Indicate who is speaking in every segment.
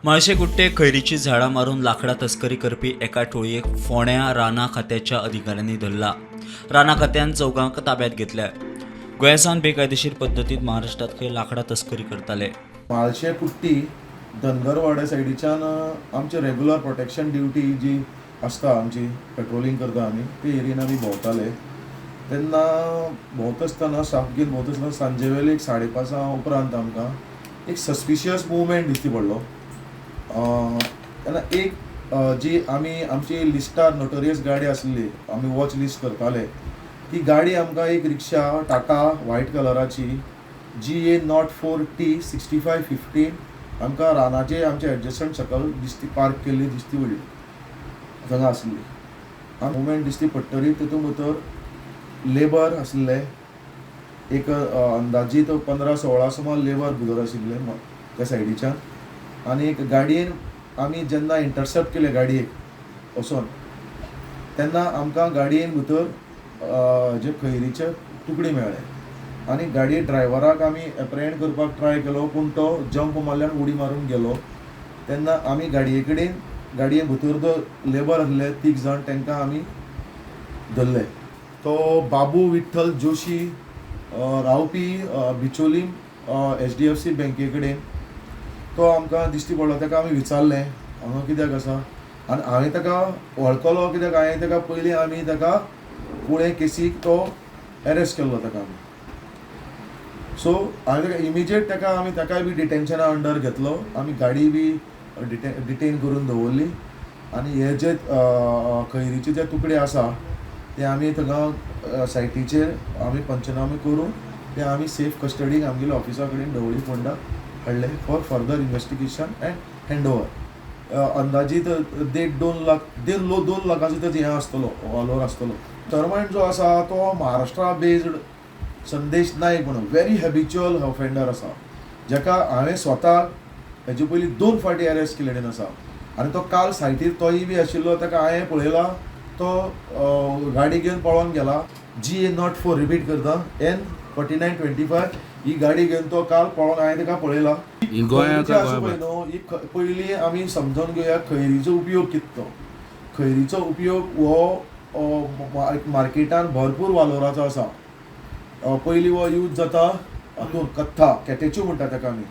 Speaker 1: म्हाळशे कुट्टे खैरीची झाडां मारून लाकडां तस्करी करपी एका टोळयेक फोंड्या रानां खात्याच्या अधिकाऱ्यांनी धरला. रानां खात्यान चौगांक ताब्यात घेतल्या. गोंयासान बेकायदेशीर पद्दतीन महाराष्ट्रांत खंय लाकडां तस्करी करताले.
Speaker 2: म्हाळशे कुट्टी धनगरवाड्या सायडीच्यान आमचे रेगुलर प्रोटेक्शन ड्युटी जी आसता, आमची पेट्रोलिंग करता आमी, ते एरियेन आमी भोंवताले. तेन्ना भोंवता आसतना, स्टाफ घेवन भोंवता आसतना, सांजे वेळे एक 5:30 उपरांत आमकां एक सस्पिशियस मुवमेंट दिश्टी पडलो. तेन्ना एक जी आमी आमची लिस्टार नोटोरियस गाडी आसली, आमी वॉच लिस्ट करताले, ती गाडी आमकां एक रिक्षा टाटा व्हायट कलराची GA 04 T 6515 आमकां रानाचे आमचे एडजसंट सकल दिश्टी पार्क केल्ली दिश्टी पडली. थंगा आसली मुवमेंट दिश्टी पडटरी तितून भितर लेबर आसले एक अंदाजीत 15-16 सुमार लेबर भितर आशिल्ले त्या सायडीच्यान. आनी एक गाडयेन आमी जेन्ना इंटरसेप्ट केले गाडयेक वचोन, तेन्ना आमकां गाडयेन भितर जे खैरीचे तुकडे मेळ्ळे आनी गाडये ड्रायव्हराक आमी एप्रिहेंड करपाक ट्राय केलो, पूण तो जंप मारल्यान उडी मारून गेलो. तेन्ना आमी गाडये कडेन, गाडये भितर जो लेबर आसले तीग जाण, तांकां आमी धरले. तो बाबू विठ्ठल जोशी, रावपी बिचोलीम एचडीएफसी बँके कडेन, तो आमकां दिश्टी पडलो. ताका आमी विचारलें हांगा कित्याक आसा आनी हांवें ताका वळखलो, कित्याक हांवें ताका पयलीं आमी ताका कुळें केसीक तो एरेस्ट केल्लो ताका आमी. सो हांवें ताका इमिजिएट ताका आमी ताकाय बी डिटेन्शना अंडर घेतलो. आमी गाडी बी डिटेन करून दवरली आनी हे जे खैरीचे जे तुकडे आसा ते आमी थंगा सायटीचेर आमी पंचनामे करून ते आमी सेफ कस्टडीक आमगेल्या ऑफिसा कडेन ढवळी फोंडा हाडले for further investigation and hand over. अंदाजीत 1.5-2 lakh, देड लो 2 लाखाचो तेजो हें आसतलो, वालोर आसतलो. टर्मायट जो आसा तो महाराष्ट्रा बेज्ड संदेश नायक म्हणून व्हेरी हॅबिच्युअल ऑफेंडर आसा, जेका हांवें स्वता हेजे पयलीं दोन फावटी अरेस्ट केल्ले आसा. आनी तो काल सायटीर तोय बी आशिल्लो, ताका हांवें पळयला, तो गाडी घेवन पळोन गेला. GA 04, repeat करता, N 4925 ही गाडी घेवन तो काल पळोन हांवें ताका पळयला.
Speaker 3: ही गोंया
Speaker 2: खैरीची
Speaker 3: काय
Speaker 2: आसा
Speaker 3: गोंया
Speaker 2: पळय न्हू, ही पयलीं आमी समजून घेवया खैरीचो उपयोग कितें तो. खैरीचो उपयोग हो मार्केटान भरपूर वालोराचो आसा. पयलीं हो यूज जाता हातून कत्था कॅटेच्यू म्हणटा ताका आमी,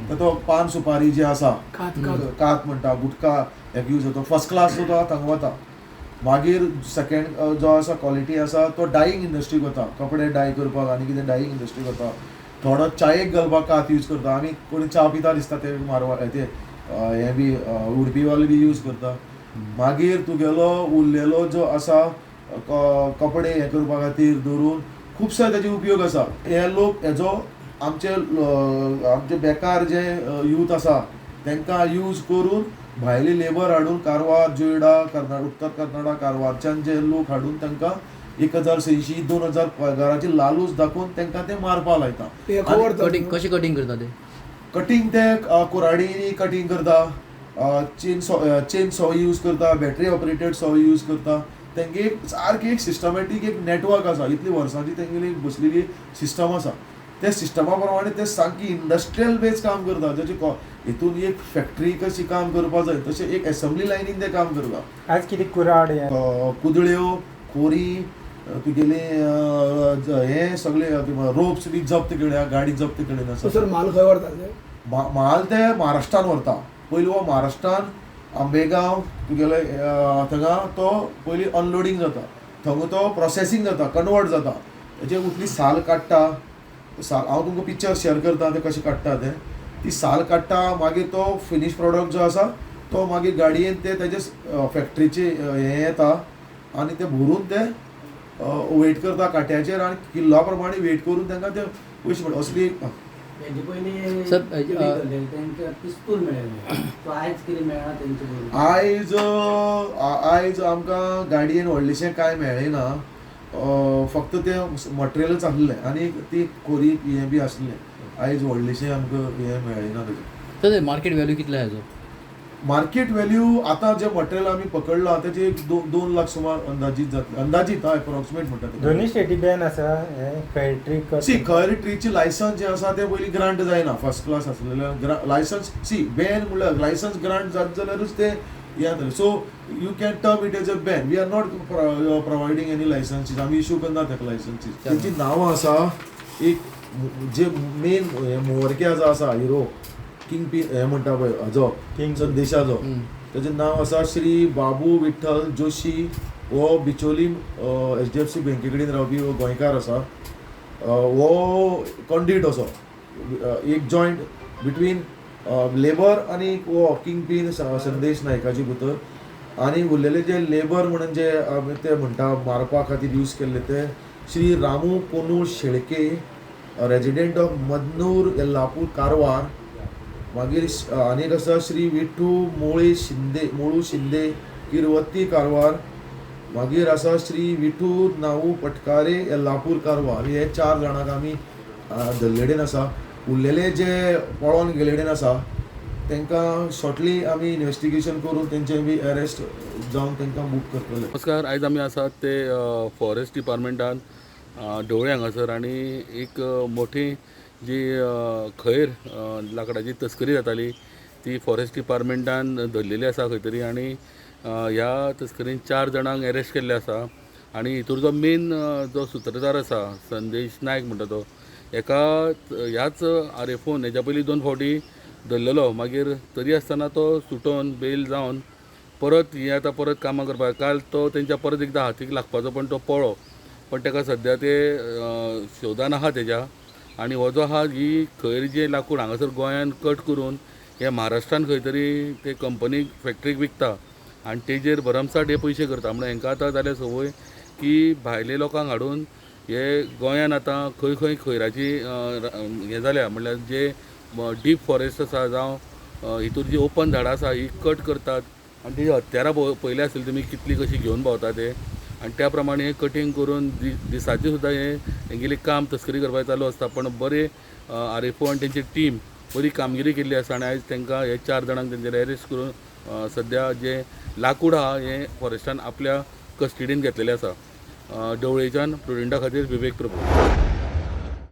Speaker 2: तर तो पान सुपारी जी आसा, कात म्हणटा, गुटखा हेका यूज जाता. फर्स्ट क्लास जो तो थंगा वता. मागीर सेकेंड जो आसा क्वॉलिटी आसा तो डायींग इंडस्ट्रीक वता, कपडे डाय करपाक आनी कितें डायींग इंडस्ट्रीक वता. थोडो चायेक घालपाक कात यूज करता आमी. कोणी च्या पिता दिसता ते मारवा ते हें बी उडपीवाले बी यूज करता. मागीर तुगेलो उरलेलो जो आसा कपडे हें करपा खातीर धरून खुबसो तेजे उपयोग आसा. हे लोक हेजो आमचे बेकार जे यूथ आसा तांकां यूज करून भायली लेबर हाडून कारवार, जोयडा, कर्नाटक, उत्तर कर्नाटक, कारवारच्यान जे लोक हाडून तांकां 1600, 2000 पगाराची लालूच दाखोवन तांकां ते मारपा लायता.
Speaker 4: कटिंग कशें कटिंग करता ते?
Speaker 2: कटींग ते कुराडीनी कटींग करता, चेन सॉ यूज करता, बॅटरी ऑपरेटेड सॉ यूज करता. तेंगे एक सारकी एक सिस्टमॅटीक एक नेटवर्क आसा. इतली वर्सांची तेंगेली एक बसलेली सिस्टम आसा. त्या सिस्टमा प्रमाणे ते सामकी इंडस्ट्रियल बेज काम करता. जशें हितून एक फॅक्टरी कशी काम करपा जाय तशें एक एसेंब्ली लायनीन ते काम करता.
Speaker 5: आज कितें कुराड हें?
Speaker 2: कुदळ्यो, खोरी, तुगेले हे सगळे रोप्स बी जप्त केल्या, गाडी जप्त केलेली आसा.
Speaker 6: सर, माल खंय व्हरतात ते?
Speaker 2: माल ते महाराष्ट्रान व्हरता. पयलीं हो महाराष्ट्रान आंबेगांव तुगेले थंगा तो पयलीं अनलोडींग जाता, थंगा तो प्रोसेसींग जाता, कन्वर्ट जाता. तेजे उतली साल काडटा. साल हांव तुमकां पिक्चर शेअर करता ते कशें काडटा ते. ती साल काडटा, मागीर तो फिनीश प्रोडक्ट जो आसा तो मागीर गाडयेन ते तेजे फॅक्टरीचे हें येता आनी ते भरून ते वेट करता काट्याचेर आनी किल्ला प्रमाणे वेट करून तांकां ते पयशे मेळटा. असली
Speaker 7: हेजे पयलीं
Speaker 4: सर,
Speaker 7: तेंकां पिस्तूल मेळ्ळें, सो आयज कितें मेळ्ळा तेंचे बरोबर?
Speaker 2: आयज आमकां गाडयेन व्हडलेशें कांय मेळ्ळें ना. फक्त तें मटेरियलच आसलें आनी ती खोरी हें बी आसलें. आयज व्हडलेशें आमकां हें मेळ्ळें ना तेजें.
Speaker 4: सर, मार्केट व्हॅल्यू कितलो हेजो?
Speaker 2: मार्केट व्हॅल्यू आतां जे मटेरियल आमी पकडलां तेजे एक 2 लाख सुमार अंदाजीत जातले, अंदाजीत हा, एप्रॉक्सिमेट म्हणटा ते.
Speaker 3: दोन्ही स्टेटी बॅन आसा हे खंय ट्री?
Speaker 2: सी, खैर ट्रीची लायसन्स जे आसा ते पयलीं ग्रांट जायना. फर्स्ट क्लास आसलेले लायसन्स, सी, बॅन म्हणल्यार लायसन्स ग्रांट जात जाल्यारूच ते हें जातलें. So you can term it as a ban. We are not providing any licenses. आमी इशू करना ताका लायसन्सीस. तेंची नांवां आसा, एक जे मेन मोरके आसा, हिरो किंग पी हे म्हणटा पळय हाजो,
Speaker 3: King.
Speaker 2: संदेशाचो, तेजें नांव आसा श्री बाबू विठ्ठल जोशी. हो बिचोली एचडीएफसी बँके कडेन रावपी, हो गोंयकार आसा. हो कॉन्डिट असो एक जॉयंट बिटवीन लेबर आनी हो किंग पीन संदेश नायकाचे भितर. आनी उरलेले जे लेबर म्हणून जे आमी ते म्हणटा मारपा खातीर यूज केल्ले, ते श्री रामू कोनू शेळके, रेजिडेंट ऑफ मदनूर, येल्लापूर, कारवार. मागीर आनीक आसा श्री विठू मोळे शिंदे, मोळू शिंदे, किरवती, कारवार. मागीर आसा श्री विठू नाऊ पटकारे, येल्लापूर, कारवार. हे चार जाणांक आमी धरलेडेन आसा. उरलेले जे पळोन गेलेडेन आसा, तांकां शॉर्टली आमी इन्वेस्टिगेशन करून तेंचे बी अरेस्ट जावन तांकां बूक करतले.
Speaker 5: नमस्कार. आयज आमी आसात ते फॉरेस्ट डिपार्टमेंटान ढवळे हांगासर आनी एक मोठी जी खैर लांकडाची तस्करी जाताली ती फॉरेस्ट डिपार्टमेंटान धरलेली आसा खंय तरी. आनी ह्या तस्करीन चार जाणांक एरेस्ट केल्ले आसा आनी हितूर जो मेन जो सुत्रधार आसा, संदेश नायक म्हणटा तो, हेका ह्याच आरएफओन हेच्या पयलीं दोन फावटी धरलेलो. मागीर तरी आसतना तो सुटोन बेल जावन परत हे आतां परत कामां करपाक. काल तो तेंच्या परत एकदां हातीक लागपाचो, पण तो पळ्ळो. पण ताका सद्या ते शोधान आहा तेज्या. आनी हो जो आहा, ही खैर जे लाकूड हांगासर गोंयान कट करून हे महाराष्ट्रान खंय तरी ते कंपनीक, फॅक्टरीक विकता आनी तेजेर भरमसाट हे पयशे करता. म्हणून हेंकां आतां जाल्या संवय की भायले लोकांक हाडून हे गोंयान आतां खंय खंय खैराची हें जाल्या, म्हणल्यार जे डीप फॉरेस्ट आसा जावं हितूर जी ओपन झाडां आसा ही कट करतात. आनी तेजी हत्यारां पळयल्या आसतली तुमी, कितली कशी घेवन भोंवता ते. आनी त्या प्रमाणे हे कटींग करून दिसाचें सुद्दां हे हेंगेलें काम तस्करी करपाचें चालू आसता. पण बरें आरएफओ आनी तेंची टीम बरी कामगिरी केल्ली आसा आनी आयज तांकां हे चार जाणांक तेंचेर अरेस्ट करून सद्या जें लाकूड आहा हें फॉरेस्टान आपल्या कस्टडीन घेतलेलें आसा. ढवळेच्यान प्रुडंटा खातीर विवेक प्रभू.